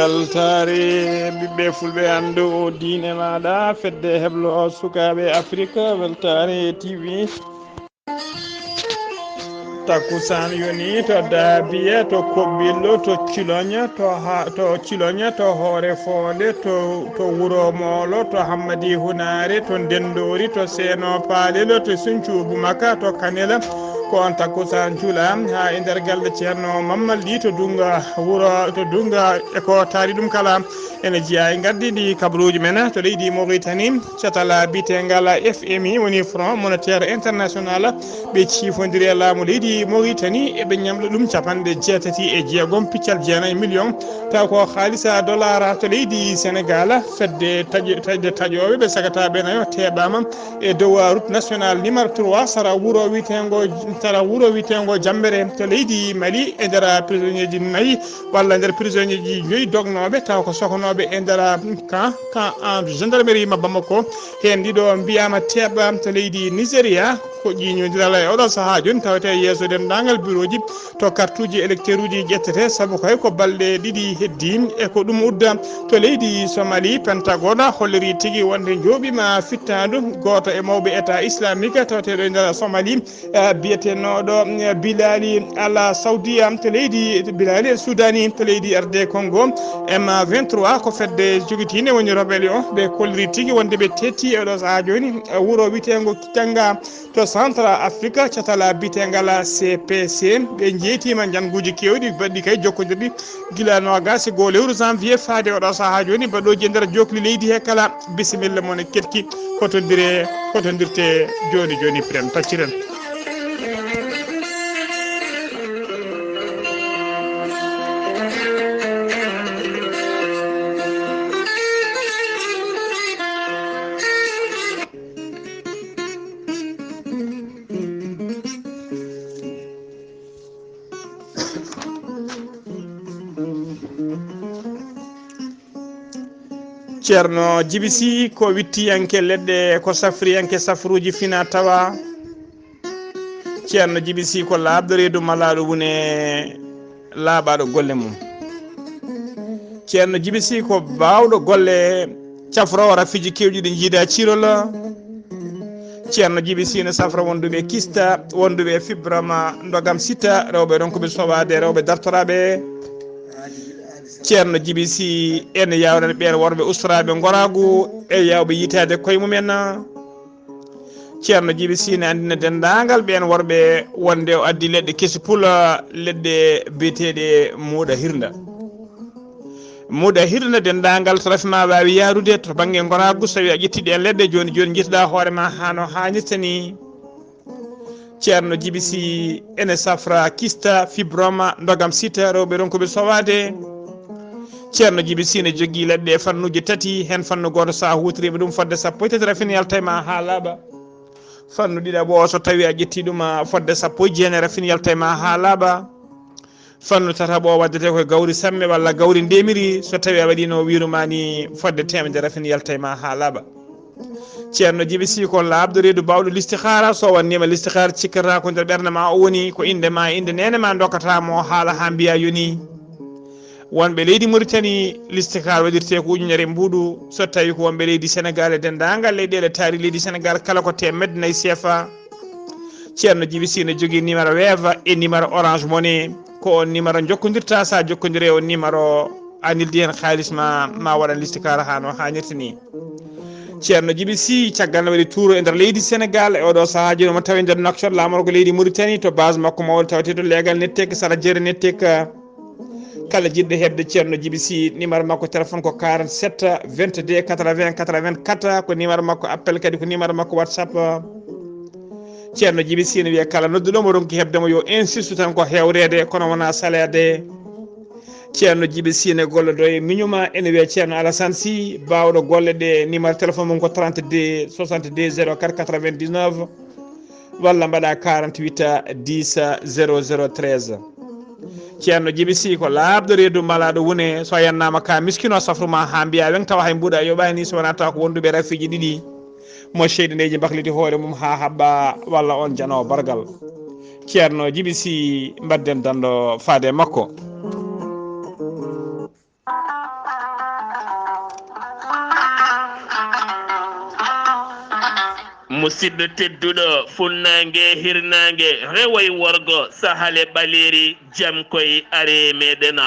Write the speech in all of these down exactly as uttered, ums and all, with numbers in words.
Weltaare ɓiɓɓe fulɓe, anndu o diine maaɗa, fedde heblo sukaaɓe Afrik, weltaare T V. Takkusaan yoni to Daabiya, to Koɓɓillo, to Ciloña, to ha-, to Ciloña, to Hoore Foonde, to, to Wuro Moolo, to Hammadi Hunaare, to Ndenndori, to Seeno Paalel, to Suncuubu Maka, to Kanela. Ko on takkusaan jula haa e nder galle Ceerno Mammalɗi to Dunnga wuro, to Dunnga e ko taari ɗum kala. Ene jeyaa e ngardiiɗi kabaruuji men to leydi Mauritanie, catala biyetengal F M I, woni Front Monétaire International, ɓe ciifondiri e laamu leydi Mauritanie, eɓe ñamla ɗum capanɗe jeetati e jeegom piccal jeenayi million, taw ko haalisa dollar. To leydi Senegal, fedde taƴe-, taƴde taƴooɓe ɓe sagata ɓe nayo teɓaama e dow route nationale numéro trois, sara wuro wiyeteengo, sara wuro wiyeteengo Jambere to leydi Mali, e nder prisonnier ji nayi walla nder prisonnier ji joyi dognooɓe, taw ko sohnooɓe e nder camp, camp en gendarmerie mo Bamako. Heen ɗiɗo mbiyaama teɓɓaama to leydi Nigeria, ko ƴiiñondiral e oɗo sahaa jooni, tawetee yeeso denndaangal birooji to kartuuji électeuruuji ƴettete, sabu kay ko balɗe ɗiɗi heddii e ko ɗum udda. To leydi Somali, Pentagone holliri tigi wonde njooɓiima fittaandu gooto e mawɓe État islamique taweteeɗo e nder Somali, eh, biyetenooɗo, eh, Bilali Al Saudiya to leydi Bilali Sudani to leydi R D Congo. M vingt-trois ko fedde jogitiinde woni rebelle o, ɓe kolliri tigi wonde ɓe tetti e oɗo sahaa jooni, eh, wuro wiyeteengo Kitanga to Central Afrique, catala biyetengal C P C. Ɓe njeytiima njannguuji keewɗi baɗɗi kay jokkondirɗi gila noogaas e goo lewru janvier faade oɗo sahaa jooni, baɗooji e nder jookli leydi he kala. Bisimilla mon e keɗki, hotondire, hotondirte jooni jooni, piren pacciren. Ceerno Jibi Sih ko wittiyanke leɗɗe, ko safriyanke safruuji fina tawa. Ceerno Jibi Sih ko laaɓɗo reedu malaaɗo wune laaɓaaɗo golle mum. Ceerno Jibi Sih ko baawɗo golle, cafroowo rafiiji keewɗi ɗi njiida ciirol. Ceerno Jibi Sih ne safra wonduɓe kista, wonduɓe fibroma, ndogam sita, rewɓe ronkuɓe sowaade, rewɓe dartoraaɓe. Ceerno Jibi Sih ene yaawnan ɓeen worɓe ustoraaɓe ngoraagu e yaawɓe yitaade koye mumen. Ceerno Jibi Sih ne anndina denndaangal ɓeen worɓe wonde o addi leɗɗe kesi pula, leɗɗe biyeteeɗe muuɗa hirnda. Muuɗa hirnda denndaangal to rafi ma waawi yaarude to bannge ngoraagu, so tawii a ƴetti ɗeen leɗɗe jooni jooni, njiitoɗaa hoore ma haa no haanirta ni. Ceerno Jibi Sih ene safra kista, fibroma, ndogam sita, rewɓe ronkuɓe sowaade. Ceerno Jibi Sih ne jogii leɗɗe e fannuuji tati, heen fannu gooto so a huutoriima ɗum fodde sappo e tati, rafini yalta e ma haa laaɓa. Fannu ɗiɗaɓo o, so tawii a ƴettii ɗum, a, fodde sappo e jeenayi, rafini yalta e ma haa laaɓa. Fannu tataɓo o waddetee ko e gawri samme walla gawri ndemiri, so tawii a waɗiino wiiru ma ni fodde teemedere, rafini yalta e ma haa laaɓa. Ceerno Jibi Sih ko laaɓɗo reedu, baawɗo listihaara. So wanniima listihaara, cikkata ko nder ɓernde ma o woni, ko innde ma e innde neene ma ndokkata mo haala haa mbiya yoni. Wonɓe leydi Mauritanie, listihaara waɗirtee ko ujunere mbuuɗu. So tawii ko wonɓe leydi Senegal e denndaangal leyɗeele taari leydi Senegal, kala ko teemedde nayi seefa. Ceerno Jibi Sih ne jogii numéro Wave e numéro Orange Money. Ko on numéro njokkondirta, so a jokkondiri e on numéro, a neldi heen haalis ma, ma waɗan listihaara haa no haanirta ni. Ceerno Jibi Sih, caggal nde waɗi tuuru e nder leydi Senegal, e oɗo sahaa jooni omo tawi nder Nouakchott, laamorgo leydi Mauritanie, to base makko mawɗo taweteeɗo Leegal Nettek, sara Jeere Nettek. Kala jiɗɗo heɓde Ceerno Jibi Sih, numéro makko téléphone ko quarante-sept vingt-deux quatre-vingts quatre-vingt-quatre, ko numéro makko appel, kadi ko numéro makko WhatsApp. Ceerno Jibi Sih ne wiya kala nodduɗo mo ronki heɓde mo yo insistu tan ko hewreede, kono wonaa saleede. Ceerno Jibi Sih ne gollodo e miñuma, ene wiya Ceerno Alassane Sy, baawɗo golle ɗe, numéro téléphone mum ko trente-deux soixante-deux zéro quatre quatre-vingt-dix-neuf, walla mbaɗa quarante-huit dix zéro zéro treize. Ceerno Jibi Sih ko laaɓɗo reedu malaaɗo wune, so a yannaama ka miskino safru ma haa mbiya weŋ tawa hay mbuuɗa yoɓaani, so wonaa tawa ko wonduɓe rafiiji ɗiɗi. Mo seydi ndeji mbakliti hoore mum haa haɓɓa, walla on janoowo bargal. Ceerno Jibi Sih, mbadden danndo faade makko. Musidɗo tedduɗo, funnaange, hirnaange, rewo e worgo, sahale ɓaleeri, jam koy aree meɗen.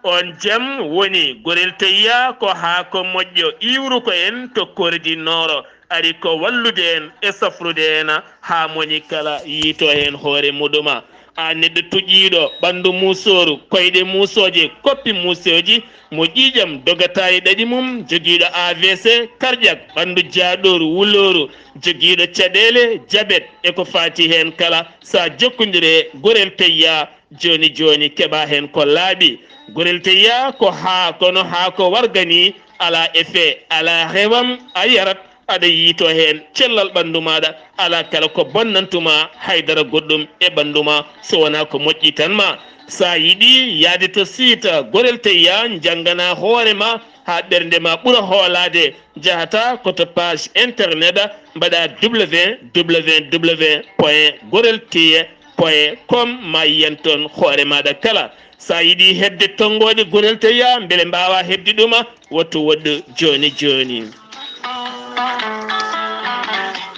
On jam woni Gorel Teyya, ko haako moƴƴo iwruko en to Kordi Nooro, ari ko wallude en e safrude en haa moni kala yiito heen hoore muɗuma. A neɗɗo tuƴiiɗo ɓanndu muusooru, koyɗe muusooje, koppi muusooji, mo ƴiiƴam dogata e ɗaɗi mum, jogiiɗo A V C, karƴak, ɓanndu jaaɗooru, wulooru, jogiiɗo caɗeele, jabet e ko faati heen kala, so a jokkondire Gorel Teyya jooni jooni, keɓa heen ko laaɓi. Gorel Teyya ko haa, kono haa ko wargani, alaa effet, alaa rewam, a yarat, aɗa yiito heen cellal ɓanndu maaɗa, alaa kala ko bonnantuma haydara goɗɗum e ɓanndu ma, so wonaa ko moƴƴi tan ma. So a yiɗi yahde to site Gorel Teyya, njanngana hoore ma haa ɓernde ma ɓura hoolaade, njahata ko to page internet, mbaɗa W W W point gorel teyya point com, ma yiyan toon hoore maaɗa kala. So a yiɗi heɓde tonngooɗe Gorel Teyya, mbele mbaawa heɓde ɗuma, woto woɗɗu jooni jooni.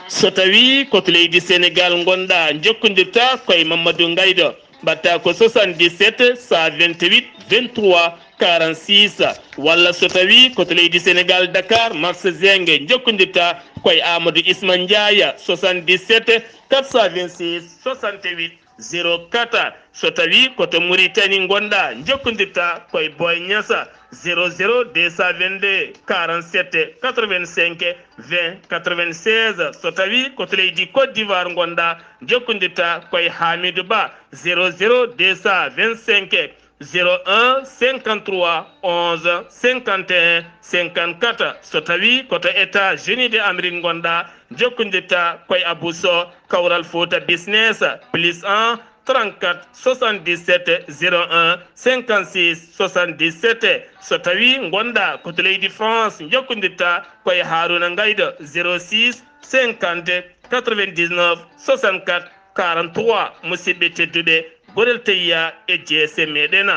So tawii ko to leydi Senegaal ngonɗaa, njokkondirta koye Mamadou Ngaydo. Mbaɗta ko soixante-dix-sept, cent vingt-huit, vingt-trois, quarante-six. Walla so tawii ko to leydi Senegaal, Dakar, Marché Zinc, njokkondirta koye Amadou Isma Ndiaye, soixante-dix-sept, quatre cent vingt-six, soixante-huit, zéro quatre. So tawii ko to Mauritanie ngonɗaa, njokkondirta koye Boy Niassa, zéro zéro deux cent vingt-deux, quarante-sept, quatre-vingt-cinq, vingt, quatre-vingt-seize. So tawii ko to leydi Côte d'Ivoire ngonɗaa, njokkondirta koye Hamidou Ba, zéro zéro deux cent vingt-cinq, zéro un, cinquante-trois, onze, cinquante et un, cinquante-quatre. So tawii ko to États-Unis de Amérique ngonɗaa, njokkondirta koye Abou Sow, Kawral Fouta Business, plus un, trente-quatre, soixante-dix-sept, zéro un, cinquante-six, soixante-dix-sept. So tawii ngonɗaa ko to leydi France, njokkondirta koye Harouna Ngaydo, zéro six, cinquante, quatre-vingt-dix-neuf, soixante-quatre, quarante-trois. Musidɓe tedduɓe, Gorel Teyya e jeese meɗen.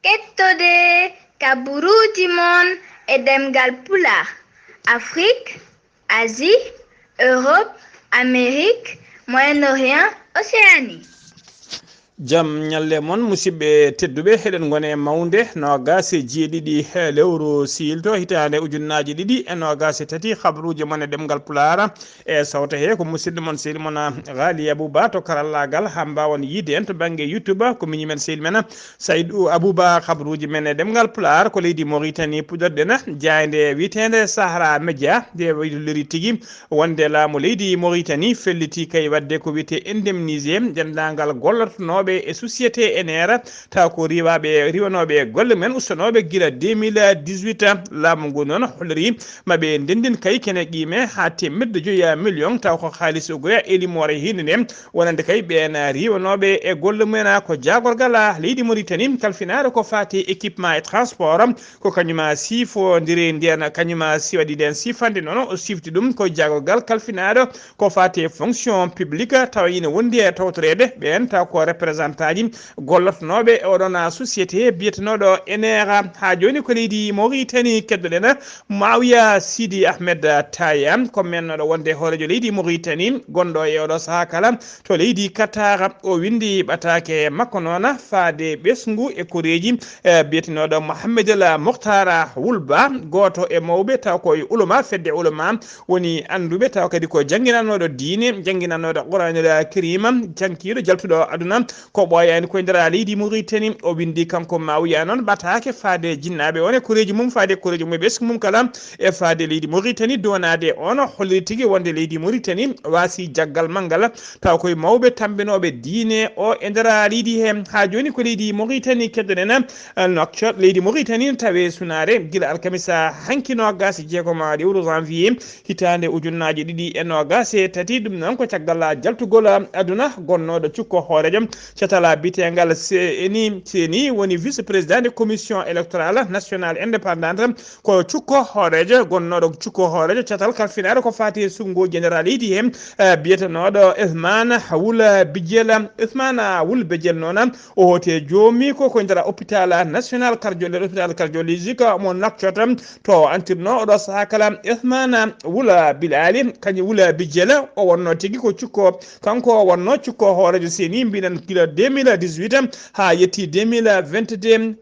Kettode kaburuuji mon e ɗemngal Pulaar, Afrik, Asie, Europe, Amérique, Moyen-Orient, Océanie. Jam ñalle mon, musidɓe tedduɓe, heɗen ngone e mawde noogaas e jeeɗiɗi he lewru siilto hitaande ujunnaaji ɗiɗi e noogaas e tati. Habruuji mon e ɗemngal Pulaar e sawto he ko musidɗo mon, sehil mon, Ghali Abouba to karallaagal, haa mbaawon yiide en to bannge YouTube. Ko miñi men, sehil men, Saydou Abouba. Habruuji men e ɗemngal Pulaar ko leydi Mauritanie puɗorɗen, jaaynde wiyeteende Sahara Media nde waylulliri tigi wonde laamu leydi Mauritanie felliti kay waɗde ko wiyetee indemnisé denndaangal gollotonooɓe e société Ener, taw ko riiwaaɓe, riiwanooɓe e golle mumen, ustanooɓe gila deux mille dix-huit. Laamu ngu noon holliri ma ɓe ndenndin kay kene qiime haa teemedde joyi million, taw ko haalis goya e limoore hiinde nde, wonande kay ɓeen riiwanooɓe e golle mumen. Ko jaagorgal leydi Mauritanie kalfinaaɗo ko faati équipement et transport, ko kañuma siifondiri ndeen, kañuma si waɗi ndeen siifande noon, o siifti ɗum ko jaagorgal kalfinaaɗo ko faati fonction publique, tawa ina wondi e tawtoreede ɓeen, taw ko représentant ji gollotonooɓe e oɗon société biyetenooɗo Enera. Haa jooni ko leydi Mauritanie keddoɗen Mawiya Sidi Ahmed Taya, ko mennoɗo wonde hooreejo leydi Mauritanie, gonɗo e oɗo sahaa kala to leydi Qatar. O winndi ɓataake makko noon faade ɓesngu e koreeji, eh, biyetenooɗo Mohamed El Mokhtar Wulba, gooto e mawɓe taw ko e ulama, fedde ulama, woni annduɓe taw kadi ko jannginanooɗo diine, jannginanooɗo Qur'anul Karima, janngiiɗo jaltuɗo aduna, ko ɓooyaani ko e nder leydi Mauritanie. O winndi kanko Mawiya noon ɓataake faade jinnaaɓe on e koreeji mum, faade koreeji mum e ɓesngu mum kala, e faade leydi Mauritanie downaade on, holliri tigi wonde leydi Mauritanie waasi jaggal manngal, taw koye mawɓe tammbinooɓe diine o e nder leydi he. Haa jooni ko leydi Mauritanie keddoɗen, eh, Nouakchott, leydi Mauritanie tawe sunaare gila alkamisa hanki noogaas e jeegom lewru janvier hitaande ujunnaaji ɗiɗi e noogaas e tati. Ɗum noon ko caggal jaltugol aduna gonnooɗo cukko hooreejo Catal biyeteengal C N I, C N I woni vice président de commission électorale nationale indépendante, ko cukko hooreejo, gonnooɗo cukko hooreejo catal kalfinaare ko faati e sugu général leydi he, eh, biyetenooɗo Ousmane Wul Bijel. Ousmane Wul Bijel noon, o hooti e joomi ko ko nder hôpital national cardio-, nder hôpital cardiologique mo Nouakchott, to o antirno oɗo sahaa kala. Ousmane Wul Bilali, kañum Wul Bijel, o wonno tigi ko cukko, kanko o wonno cukko hooreejo C N I, mbiɗen gila deux mille dix-huit haa yetti deux mille vingt-deux.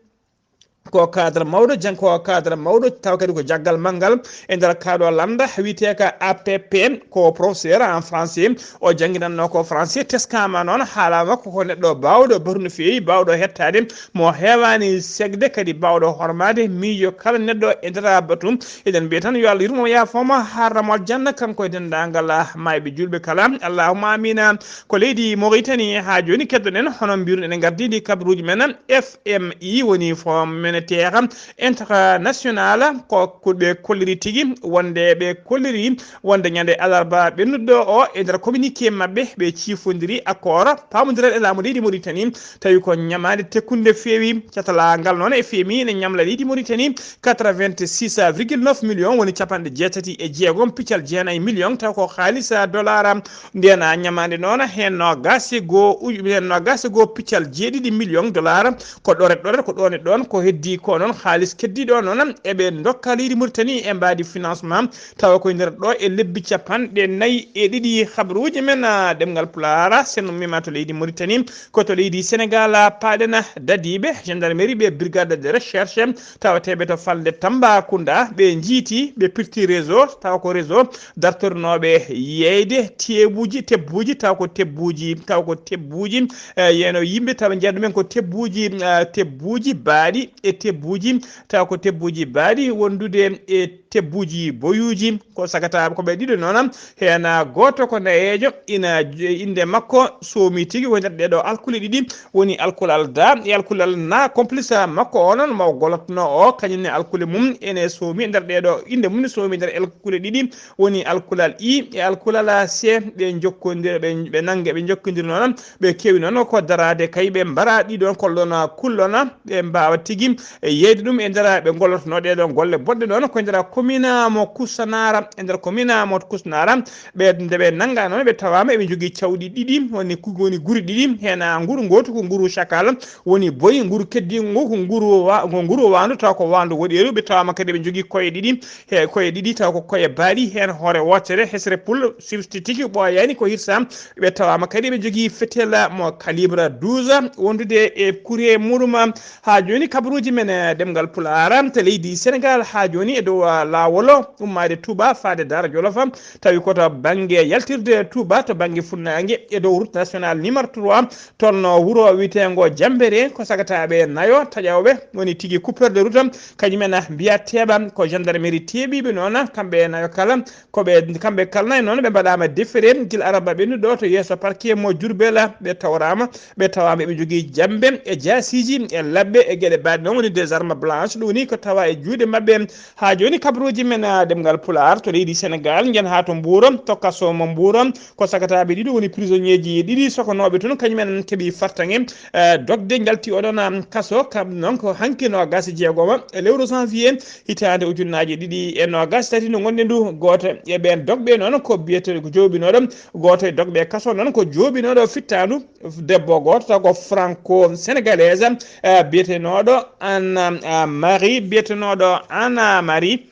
Ko cadre mawɗo, jan ko cadre mawɗo, tawa kadi ko jaggal manngal e nder kaaɗo lannda wiyetee ka A P P, ko professeur en français, o jannginatno ko français, teskaama noon, haala makko ko neɗɗo baawɗo batu no feewi, baawɗo hettaade, mo heewaani segde, kadi baawɗo hormaade miijo kala neɗɗo e nder batu. Eɗen mbiya tan yo Allah yurmo yaafoma, harramo aljanna, kanko e denndaangal maayɓe juulɓe kala. Allahumma amina. Ko leydi Mauritanie haa jooni keddoɗen, hono mbiruɗen e ngardiidi kabaruuji men, F M I woni Fonds Monétaire International, ko, ko ɓe kolliri tigi wonde ɓe kolliri wonde ñande alarba ɓennuɗo o e nder communiqué maɓɓe ɓe ciifondiri accord paamondiral e laamu leydi Mauritanie, tawi ko ñamaande tekkunde feewi. Catal ngal noon F M I ene ñamla leydi Mauritanie quatre-vingt-six virgule neuf millions, woni capanɗe jeetati e jeegom piccal jeenayi million, taw ko haalis dollar. Nden ñamaande noon heen noogaas e goo uju-, heen noogaas e goo piccal jeeɗiɗi million dollar, ko ɗoret ɗoret, ko ɗoon e ɗoon, ko heddii ko noon haalis keddiiɗo noon eɓe ndokka leydi Mauritanie e mbaadi financement, tawa ko e nder ɗo e lebbi capanɗe nayi e ɗiɗi. Habaruuji men, ah, ɗemngal Pulaar, sen ummiima to leydi Mauritanie, ko to leydi Sénégal, ah, paaɗen dadiiɓe gendarmerie ɓe brigade de recherche, tawateeɓe to falnde Tambacounda, ɓe njiiti, ɓe pirti réseau, tawa ko réseau dartorinooɓe yeeyde teebuuji, tebbuuji, tawa ko tebbuuji, tawa ko tebbuuji, eh, yeeno yimɓe, tawa njeya ɗumen ko tebbuuji, eh, tebbuuji baaɗi e tebbuuji, tawa ko tebbuuji baaɗi wondude e tebbuuji boyuuji. Ko sagata ko ɓe ɗiɗo noon, heen gooto ko nayeejo, ina j-, innde makko soomi tigi, woni nder ɗee ɗo alkule ɗiɗi, woni alkulal da e alkulal na. Complice makko o noon mo gollotno o, kañum ne alkule mum ene soomi nder ɗee ɗo, innde mum ne soomi nder alkule ɗiɗi, woni alkulal I e alkulal C. Ɓe njokkondiri, ɓe, ɓe nannge, ɓe njokkondiri noon, ɓe kewi noon ko daraade kay, ɓe mbara ɗiɗon kollona kullona, ɓe mbaawa tigi e yeeyde ɗum e nder ɓe gollotno ɗee ɗo golle bonɗe ɗoon ko e nder commune mo Kusanara, e nder commune mo Kusanara. Ɓe, nde ɓe nannga noon, ɓe tawaama eɓe njogii cawɗi ɗiɗi, woni ku-, woni guri ɗiɗi, heen nguru ngootu ko nguru cakal, woni boyi, nguru keddiingu ngu ko nguru wa-, ko nguru waandu, tawa ko waandu woɗeeru, ɓe tawaama kadi eɓe njogii koye ɗiɗi, he koye ɗiɗi, tawa ko koye baaɗi, heen hoore wootere, hesre pul, sifti tigi ɓooyaani ko hirsa, ɓe tawaama kadi eɓe njogii fetela mo calibre douze, wondude e kure muɗum. Haa jooni kabaruuji men, eh, ɗemngal Pulaar, to leydi Senegaal, haa jooni e dow, ah, laawol ummaade Touba faade Daara Jolof, tawi ko to bannge yaltirde Touba to bannge funnaange e dow route nationale numéro trois, tolno wuro wiyeteengo Jambere, ko sagataaɓe nayo taƴooɓe woni tigi coupeur de route, kañum en mbiyat teeɓa, ko gendarmerie teeɓiiɓe noon, kamɓe nayo kala, ko ɓe, kamɓe kala nayo noon ɓe mbaɗaama déféré gila alarba ɓennuɗo to yeeso parquet mo Diourbel, ɓe tawraama, ɓe tawaama eɓe njogii jambe e jaasiiji e labbe e geɗe baaɗe noon woni des armes blanches, ɗum woni ko tawa e juuɗe maɓɓe. Haa jooni kabaruuji men, ah, ɗemngal Pulaar to leydi Senegaal, njen haa to Mbuur, to kaso mo Mbuur, ko sagataaɓe ɗiɗo woni prisonnier ji ɗiɗi sokonooɓe toon, kañum en keɓi fartaŋŋe, eh, dogde njalti oɗon, ah, kaso, kam noon ko hanki noogaas e jeegom e lewru janvier hitaande ujunnaaje ɗiɗi e noogaas e tati ndu ngonɗen ndu. Gooto e ɓeen dogɓe noon ko biyeteeɗo ko joobinooɗo, gooto e dogɓe kaso noon ko joobinooɗo fittaandu debbo gooto taw ko franco-sénégalaise, eh, biyetenooɗo Anna, ah, Marie, biyetenooɗo Anna Marie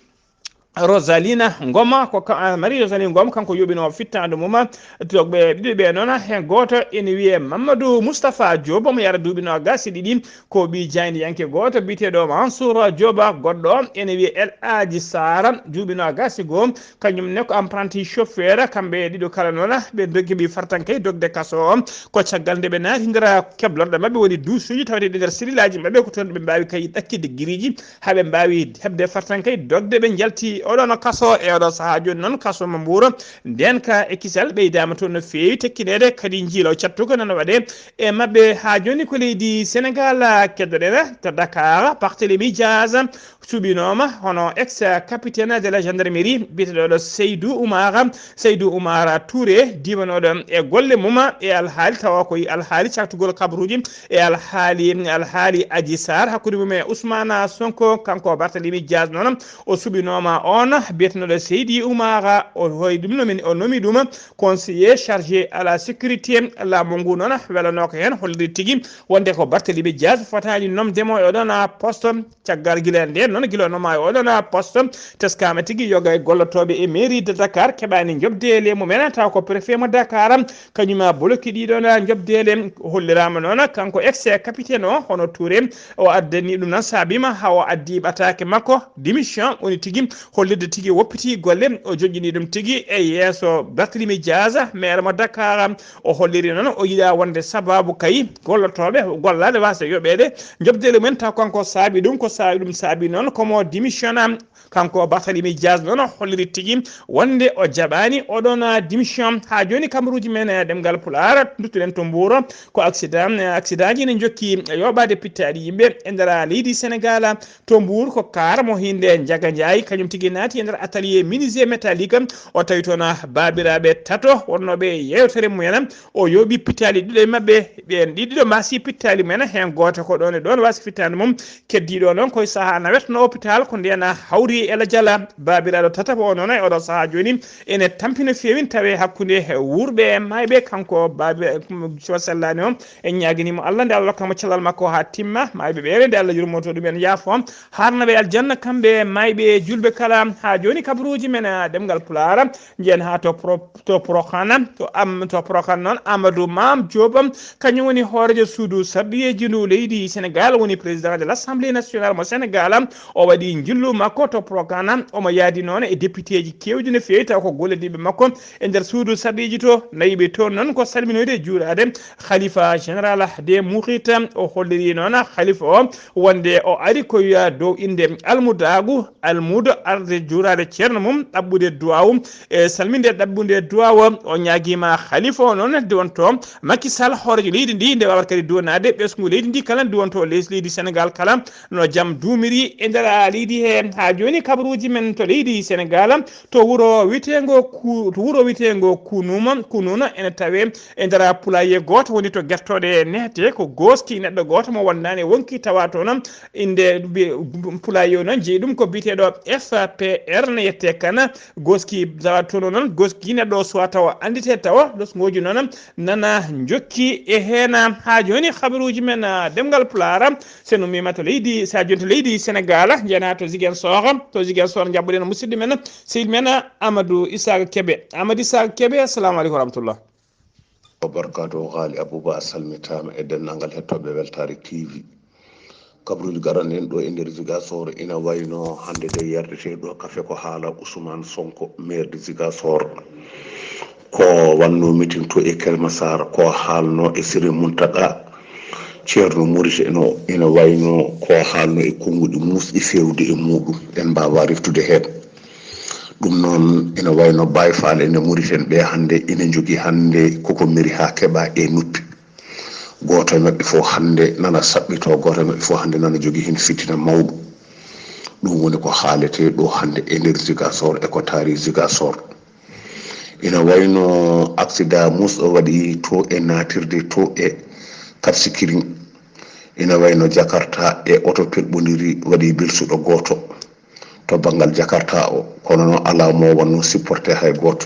Rosalina Ngoma, ko ka-, ah, Marie Rosalina Ngoma, kanko yoɓino fittaandu mum. Dogɓe ɗiɗi ɓe noon, heen gooto ene wiyee Mamadou Moustapha Diop, omo yara duuɓi noogaas e ɗiɗi, ko ɓii jaayndiyanke gooto biyeteeɗo Mansour Diop, goɗɗo ene wiyee El Hadji Sara, duuɓi noogaas e goo, kañum ne ko apprenti chauffeur. Kamɓe ɗiɗo kala noon, ɓe doggi ɓe fartankay dogde kaso o. Ko caggal nde ɓe naati nder keblorɗe maɓɓe woni duusuuji tawde ɗi nder selilaaji maɓɓe, ko toon ɓe mbaawi kay ɗakkitde giriiji haa ɓe mbaawi heɓde fartankay dogde. Ɓe njalti oɗo no kaso e oɗo sahaa jooni noon kaso mo Mbuur. Nden ka e kisal ɓeydaama toon no feewi tekkineede, kadi njiilo cattuka nana waɗe e maɓɓe. Haa jooni ko leydi Senegaal keddoɗen to Dakar, Barthélémy Diaz suɓinooma hono ex capitaine de la gendarmerie biyeteɗo ɗo Seydou Oumar, Seydou Oumar Touré, diwanooɗo e golle mum e alhaali, tawa koye alhaali caktugol kabaruuji e alhaali, alhaali Adji Sarr hakkunde mum e Ousmane Sonko. Kanko Barthélémy Diaz noon, o suɓinooma on biyeteɗo Seydi Oumar, o hoy ɗum nomi, o nomi ɗum conseiller chargé à la sécurité. Laamu ngu noon welanoo ko heen, holliri tigi wonde ko Barthélémy Diaz fotaani nomde mo e oɗon poste. Caggal gila ndeen noon, gila no maayo oɗon poste, teskaama tigi yoga e gollotooɓe e mairie de Dakar keɓaani njoɓdeele mumen, taw ko préfet mo Dakar, kañum a boloki ɗiɗon njoɓdeele. Holliraama noon kanko ex capitaine o, hono Touré, o addani ɗum noon, saabiima haa o addi ɓataake makko, démission, woni tigi hollirde tigi woppiti golle, o joƴƴini ɗum tigi e yeeso Barthélémy Diaz, maire mo Dakar. O holliri noon o yiɗa wonde sababu kay gollotooɓe gollaade waasde yoɓeede njoɓdeele mumen, taw kanko saabi ɗum. Ko saabi ɗum, saabi noon komo démissionna. Kanko Barthélémy Diaz noon holliri tigi wonde o jaɓaani oɗon démission. Haa jooni kabaruuji men e ɗemngal Pulaar, nduttuɗen to Mbuur. Ko accident, accidentji ene njokki yoɓaade pittaali yimɓe e nder leydi Senegaal. To Mbuur ko kaar mo hinnde Njaga Njaay, kañum tigi naati e nder atelier menuisier métallique. O tawi toon baabiraaɓe tato wonnooɓe e yeewtere mumen. O yooɓi pittaali ɗiɗo e maɓɓe, ɓeen ɗiɗo mbaasi pittaali mumen, heen gooto ko ɗoon e ɗoon waasi fittaandu mum. Keddiiɗo o noon ko e sahaa nawet no hôpital, ko ndeen hawri e la jala. Baabiraaɗo tataɓo o noon e oɗo sahaa jooni ene tampi no feewi, tawi hakkunde wuurɓe e maayɓe. Kanko baabi, um, so sellaani o, en ñaaginii mo Allah nde Allah rokka mo cellal makko haa timma. Maayɓe ɓe nde Allah yurmoto ɗum en yaafo, haarna ɓe aljanna kamɓe maayɓe e juulɓe kala. Haa jooni kabaruuji men, ah, ɗemngal Pulaar, njiyen haa to Pro-, to Porokana, to am, to Porokana noon, Amadou Mame Diop, kañum woni hooreejo suudu sarɗiyeeji ndu leydi Senegaal, woni président de l'Assemblée nationale mo Senegaal. O waɗi njillu makko to Porokana, omo yahdi noon e députéji keewɗi no feewi, taw ko gollodiiɓe makko e nder suudu sarɗiiji to. Nayiɓe toon noon ko salminoyde e juuraade Khalifa général des Mourides. O holliri noon Khalifa o wonde o ari ko wiya dow innde almudaagu, almuudo arde juuraade ceerno mum, ɗaɓɓude duwaawu, e salminde ɗaɓɓude duwaawu. O ñaagiima Khalifa o noon diwanto Macky Sall, hooreejo leydi ndi, nde waawata kadi duwanaade ɓesngu leydi ndi kala, diwanto les-, leydi Senegaal kala, no jam duumiri e nder leydi he. Haa jooni kabaruuji men to leydi Senegaal, to wuro wiyeteengo Ku-, to wuro wiyeteengo Kunuma, Kununa, ene tawee e nder poulailler gooto woni to gertooɗe nehtee, ko gooski neɗɗo gooto mo wondaani wonki tawa toon. Innde mbi-, poulailler o noon jeyi ɗum ko biyeteeɗo F P R ne yettee kana. Gooski tawa toon o noon, gooski neɗɗo o suwaa tawa annditee tawa, losngooji noon nana njokki e heen. Haa jooni kabaruuji men, ah, ɗemngal Pulaar, so en ummiima to leydi, so a jooni to leydi Senegaal, njenaa to Ziguinchor, to Ziguinchor njaɓɓuɗen musidɗo men, sehil men Amadou Issaka Kébé. Amadou Issaka Kébé, assalamu aleykum wa rahmatullah. O barkaatu o Haali Abuba, a salmitaama e denndaangal hettooɓe Weltaare T V. Kabaruuji garanɗen ɗo e nder Ziguinchor ina wayno hannde de yerdetee ɗo kafe ko haala Ousmane Sonko, maire de Ziguinchor. Ko wanno meeting to e Keur Massar, ko haalno e Siré Mountaga, Ceerno Mauritanie o, ina wayno ko haalno e konnguɗi muusɗi feewde e muɗum, en mbaawa reftude heen. Ɗum noon ina wayno Baay Faal ene Mauritanie ɓe hannde ina njogii hannde koko mari haa keɓa e noppi. Gooto e maɓɓe fof hannde nana saɓɓito, gooto e maɓɓe fof hannde nana jogii heen fitina mawɗo. Ɗum woni ko haaletee ɗo hannde e nder Ziguinchor e ko taari Ziguinchor. Ina wayno accident muusɗo waɗi to e naatirde to e Cap Skirring. Ina wayno Jakarta e oto perɓondiri waɗi belsuɗo gooto to banngal Jakarta o, kono noon alaa mo wonno supporté hay gooto.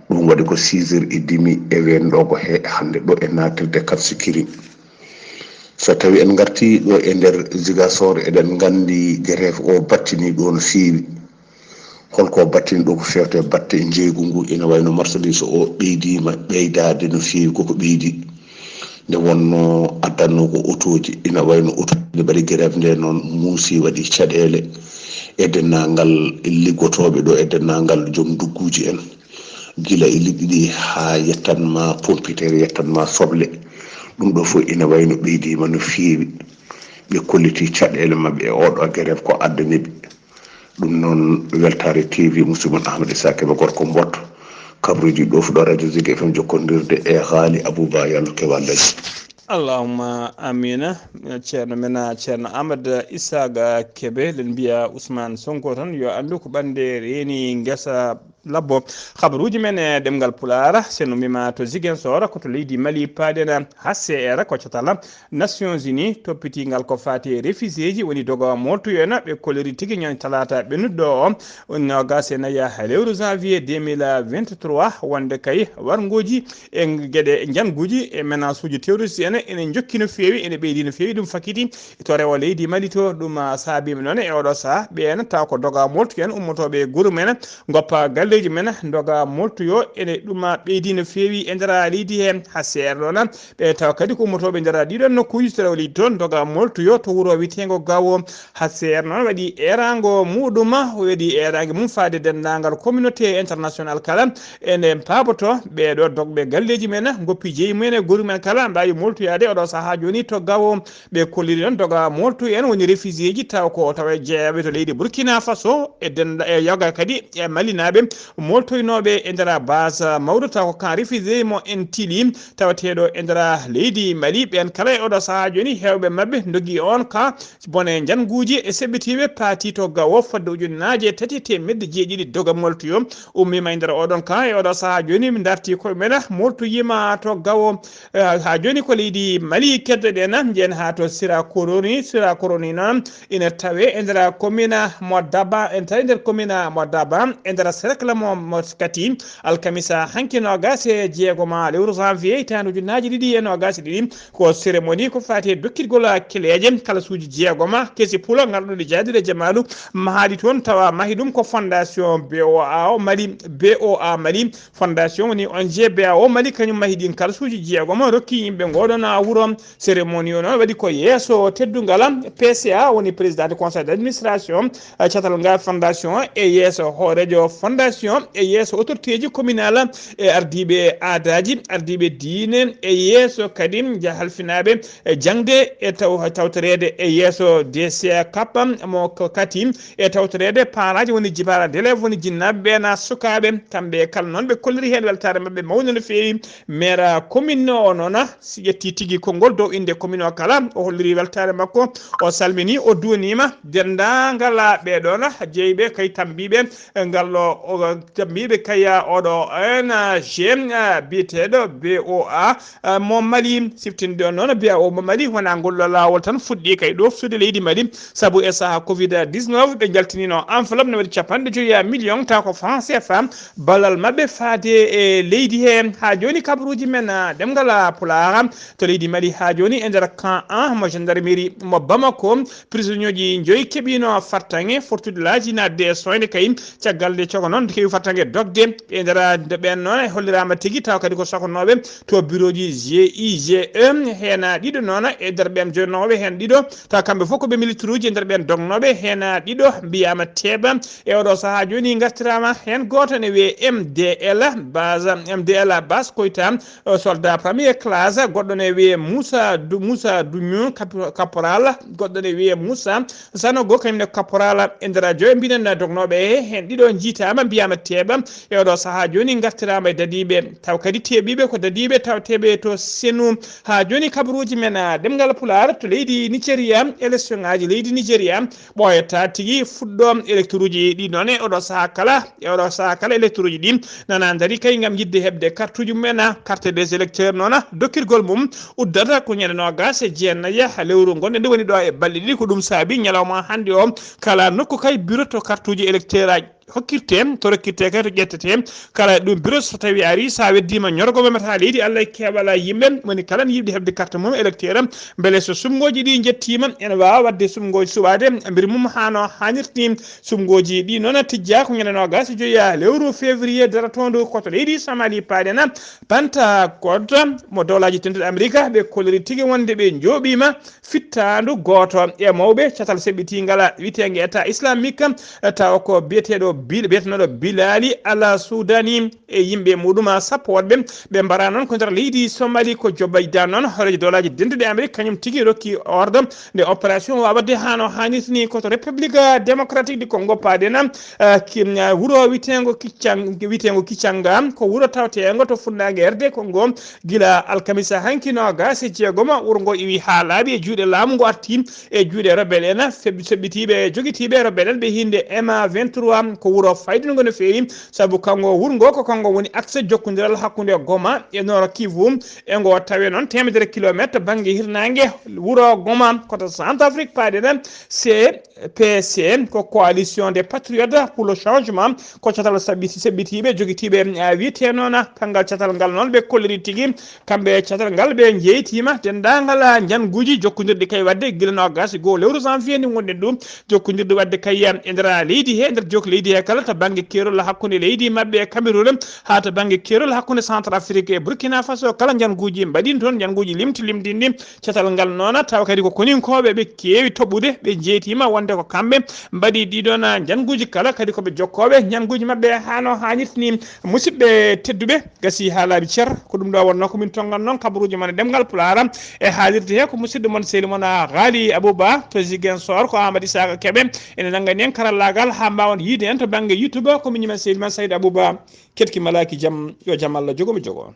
Ɗum waɗi ko six heures et demi e weendogo he hannde ɗo e naatirde Cap Skirring. So tawi en ngarti ɗo e nder Ziguinchor, eɗen nganndi grève o battini ɗo no feewi. Holko battini ɗo? Ko fewte batte njeeygu ngu, ina wayno marchandise o ɓeydiima ɓeydaade no feewi, koko ɓeydi. Nde wonno addanno ko otooji, ina wayno otooji nde mbaɗi grève nde noon muusi, waɗi caɗeele e denndaangal liggotooɓe ɗo, e denndaangal joom ndugguuji en. Gila e liɗɗi ɗi haa yettan ma pompiteer, yettan ma soble. Ɗum ɗo fof ina wayno ɓeydiima no feewi. Ɓe kolliti caɗeele maɓɓe e oɗo grève ko addani ɓe. Ɗum noon, Weltaare T V, musidɗo mon Ahmed Issa Kébé, gorko Mboto, kabaruuji ɗo fuɗo Radio Zik F M, jokkondirde e Haali Abuba, yo Allah kew Allah. Allahumma amina. Ceerno men, Ceerno Amadou Issaga Kebe, len mbiya Ousmane Sonko tan yo anndu ko ɓannde reeni ngesa labbo. Habaruuji men e ɗemngal Pulaar, sen ummima to Ziguinchor, ko to leydi Mali paaɗen. H C R ko catal Nations Unies toppitiingal ko faati e refugeeji, woni doga moltuyo en, ɓe kolliri tigi ñande talaata ɓennuɗo o, noogas e nayi lewru janvier deux mille vingt-trois, wonde kay warngooji e geɗe njannguuji e menace uji terroriste en ene njokki no feewi, ene ɓeydi no feewi. Ɗum fakkiti to rewo leydi Mali to. Ɗum, ah, saabiima noon e oɗo sahaa ɓeen taw ko doga moltu en ummotooɓe e guru men, goppa galleeji men, doga moltuyo ene ɗum, ah, ɓeydi no feewi e nder leydi he. H C R noon ɓe taw kadi ko ummotooɓe nder ɗiɗon nokkuuji to rewo leydi toon, doga moltuyo to wuro wiyeteengo Gawo. H C R noon waɗi eeraango muɗum, waɗi eeraange mum faade denndaangal communauté international kala. Ene paaboto ɓeeɗo dogɓe galleeji men, goppi jeyi mumen e guru men kala, mbaawi moltoyaade oɗo sahaa jooni to Gawo. Ɓe kolliri noon doga moltu en woni refugeeji taw ko tawa jeeyaaɓe to leydi Burkina Faso e dennda-, e yoga kadi e Malinaaɓe moltoynooɓe e nder base mawɗo taw ko camp réfugié mo Entili tawateeɗo e nder leydi Mali. Ɓeen kala e oɗo sahaa jooni heewɓe maɓɓe ndogi on ka bone njannguuji e seɓɓitiiɓe paati to Gawo fodde ujunnaaje tati e teemedde jeeɗiɗi doga moltuyo ummiima e nder oɗon ka. E oɗo sahaa jooni mi darti koye men moltoyiima to Gawo. Eh, haa jooni ko leydi Mali keddoɗen, njehen haa to Sira Koroni. Sira Koroni noon ina tawe e nder commune mo Daba, ene tawe e nder commune mo Daba, e nder cercle mo, mo Kati, alkamisa hanki noogas e jeegoma lewru janvier hitaande ujunnaaji ɗiɗi e noogas e ɗiɗi. Ko cérémonie ko faati e dokkitgol kileeje kalasuuji jeegoma kesi pulo ngarɗuɗi jaaduɗe jamanu, mahaaɗi toon tawa mahi ɗum ko fondation B O A o Mali, B O A Mali. Fondation woni O N G B A o Mali, kañum mahi ɗin kalsuuji jeegom, rokki yimɓe ngoɗon wuro. Cérémonie o noon waɗi ko yeeso teddungal P C A, woni président du conseil d'administration, eh, catal ngal fondation, e yeeso hooreejo fondation, e yeeso autorité ji communal, e ardiiɓe aadaaji, ardiiɓe diine, e yeeso kadi ja-, halfinaaɓe, eh, jaŋde e taw-, tawtoreede e yeeso D C A kappa mo ko kati e tawtoreede parents ji woni jibaara d'élèves woni jinnaaɓe ɓeen, sukaaɓe, kamɓe e kala noon ɓe kolliri heen weltaare maɓɓe mawde no feewi. Maire commune o noon, si ƴetti tigi konngol dow innde commune o kala, o holliri weltaare makko, o salmini, o duwaniima denndaangal ɓee ɗoon jeyiiɓe kay tambiiɓe ngal ɗo, o, tambiiɓe kay oɗo O N G, eh, biyeteeɗo B O A, eh, mo Mali, siftinde on noon B O A mo Mali, wonaa ngol ɗo laawol tan fuɗɗii kay ɗooftude leydi Mali, sabu e sahaa covid dix-neuf ɓe njaltinino enveloppe no waɗi capanɗe joyi million taw ko franc C F A, ballal maɓɓe faade e leydi he. Haa jooni kabaruuji men, ah, ɗemngal, ah, Pulaar to leydi Mali haa jooni e nder camp un mo gendarmerie mo Bamako, prisonnier ji joyi keɓino fartaŋŋe fortude laaji naatde e soyde kay. Caggal nde cogo noon kewi fartaŋŋe dogde e nder nde ɓeen noon e holliraama tigi taw kadi ko sokonooɓe to bureau ji G I G E, heen ɗiɗo noon e nder ɓeen jonnooɓe heen ɗiɗo taw kamɓe fof ko ɓe militaire uji e nder ɓeen dognooɓe heen ɗiɗo mbiyaama teeba. E oɗo sahaa jooni ngartiraama heen gooto ne wiyee M D L base, M D L base Koyta, o soldat première classe, goɗɗo ne wiyee Moussa Du-, Moussa Duñu Kap-, Caporal, goɗɗo ne wiyee Moussa Sanogo, kañum ne caporal e nder joyo mbiɗen dognooɓe he, heen ɗiɗo njiitaama mbiyaama teeba. E oɗo sahaa jooni ngartiraama e dadiiɓe taw kadi teeɓiiɓe ko dadiiɓe taw teeɓe to Senu. Haa jooni kabaruuji men, ah, ɗemngal Pulaar to leydi Nigeria, élection ŋaaji leydi Nigeria ɓooyataa tigi fuɗɗo électeur uji ɗi noon e oɗo sahaa kala, e oɗo sahaa kala électeur uji ɗi nana ndarii kay ngam yiɗde heɓde carte uji mumen, carte des électeurs noon dokkirgol mum uddata ko ñande noogas e jeenayi lewru ngonɗen nde woni ɗo e balɗe ɗiɗi. Ko ɗum saabi ñalawma hannde o kala nokku kay bureau to carte uji électeur aji hokkirte, to rokkirte kay to ƴettete kala e ɗum bureau so tawi ari sa weddima ñorgo momata leydi Allah e keɓala yimɓe woni kala ne yiɗi heɓde carte mum électeur. Mbele so sumgooji ɗi njettiima ene waawa waɗde sumgooji suɓaade mbir mum haa no haanirta ni. Sumgooji ɗi noon tijjaa ko ñande noogas e joyi lewru février darotoondu ko to leydi Somali paaɗen Pentagone mo Dowlaaji Dentuɗi Amerika. Ɓe kolliri tigi wonde ɓe njooɓiima fittaandu gooto e mawɓe catal seɓɓitiingal wiyeteenge État islamique, tawa ko biyeteeɗo biyeteɗo Bilali Ala Sudani e yimɓe muɗum sappo woɗɓe. Ɓe mbara noon ko nder leydi Somali. Ko Joe Biden noon, hooreejo dowlaaji dentuɗi Amerik, kañum tigi rokki ordre nde opération waawde hano haanirta ni ko to République Démocratique du Congo paaɗen, eh, ki, eh, wuro witeengo Kichang-, witeengo Kichanga, ko wuro tawteengo to funnaange R D Congo. Gila alkamisa hanki noogaas e jeegom, wuro ngo iwi haa laaɓi e juuɗe laamu, ngo arti e juuɗe rebel en, feb-, soɓɓitiiɓe, jogitiiɓe rebel en ɓe hinnde M vingt-trois. Ko wuro faydungo no feewi, sabu kango wuro ngo ko kango woni axe jokkondiral hakkunde Goma e Nord Kivu. E ngo tawe noon teemedere kilometer bannge hirnaange wuro Goma, ko to Centrafrique paaɗen. C P C, ko Coalition des Patriotes pour le Changement, ko catal saɓɓiti-, saɓɓitiiɓe, jogitiiɓe, eh, wiyetee noon, ah, kanngal catal ngal noon, ɓe kolliri tigi, kamɓe e catal ngal, ɓe njeytiima denndaangal, ah, njannguuji jokkondirɗi kay waɗde gila noogaas e goo lewru janvier ndi ngonɗen ɗum, jokkondirɗi waɗde kay, eh, e nder leydi he, nder jook leydi he kala, to bannge keerol hakkunde leydi maɓɓe e Cameroun, haa to bannge keerol hakkunde Centrafrique e Burkina Faso, kala njannguuji mbaɗi toon, njannguuji limti limtinɗi, catal ngal noon, tawa kadi ko koninkooɓe ɓe keewi toɓɓude, ɓe njeytiima wonde ko kamɓe mbaɗi ɗiɗon njannguuji kala, kadi ko ɓe jokkooɓe njannguuji maɓɓe hano haanirta ni. Musidɓe tedduɓe, gasi haa laaɓi cer, ko ɗum ɗo wonnoo ko min tonngan noon kabaruuji mon e ɗemngal Pulaar. E haalirde he ko musidɗo mon sehil mon Ghali Abouba to Ziguinchor, ko Amadou Isaka Kebe ene nanngani en karallaagal haa mbaawen yiide en to bannge YouTube, ko miñum en sehil mon Saïd Abouba. Keɗki malaaki jam, yo jam Allah jogo mi jogo.